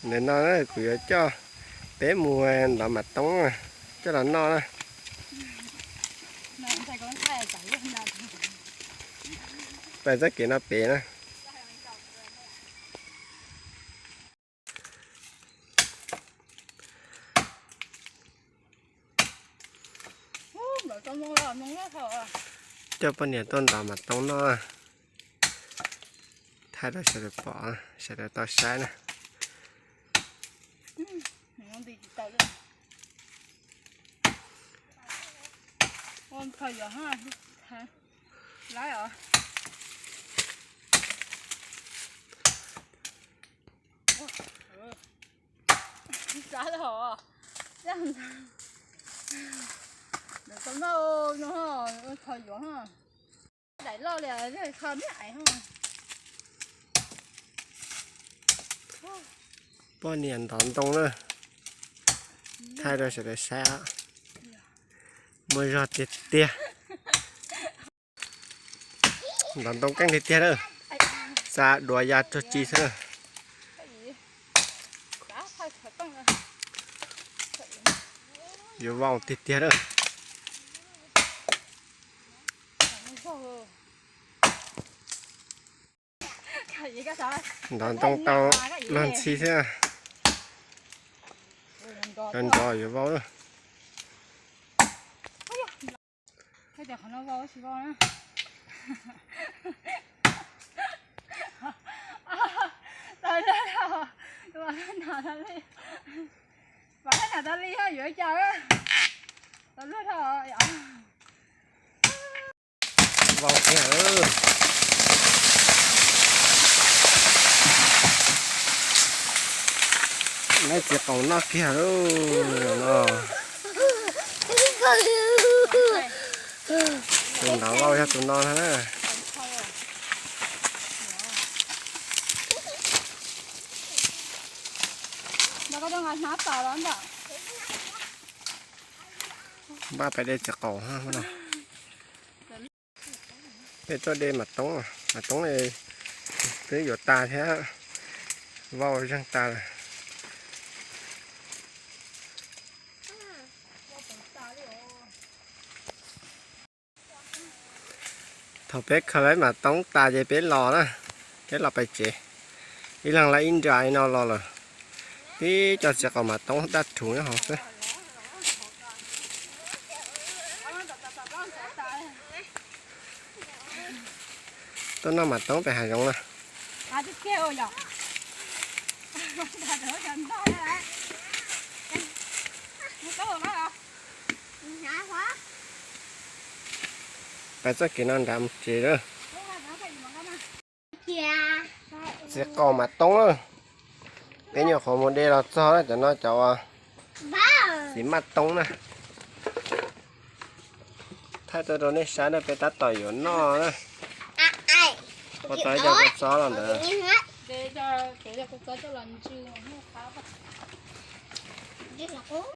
Ntawm no na kuv yuav coj peb mus ntov mas toob coj los noj na. Pais txoj kev no pem na. Coj poj niam tuaj ntov mas toob noj, thaij rau sawv daws pom, sawv daws tau saib na. Poj niam ntov ntoo na, thaij rau sawv daws saib, muaj zog tiag tiag. Ntov ntoo keej tiag tiag na, xa duav ya rog tsi xwb na. Yuav vau tiag tiag na. Ntov ntoo tau luag ntxhi thiab. Nrov nrov yuav vau. Vau kiag. Neb txiv qaum noj kiag lauj no. Tus nrov vau yog tus no na. Npaj pais de txiv qaum no. Peb tuaj de mas toob, mas toob twb yuav tas thiab, vau zeeg tas lawm. Thaum peb khaws lawm mas toob tas ces peb los na, peb los pais tsev. Ib leeg lawv ib nra li no los lawm, tib co txiv qaum mas toob daj rhuv nyob hauv xwb. Tuaj noj mas toob pem hav zoov na. Pais txoj kev no nrad mus tsev lawm. Txiv qaum mas toob lawm. Peb nyuam qhuav mus de los txog na, cov no cov txiv maj toob na. Thaij tuaj rau nej saib na, peb tab tom yuav noj na. Ua tau ib co kua txob los ntawd.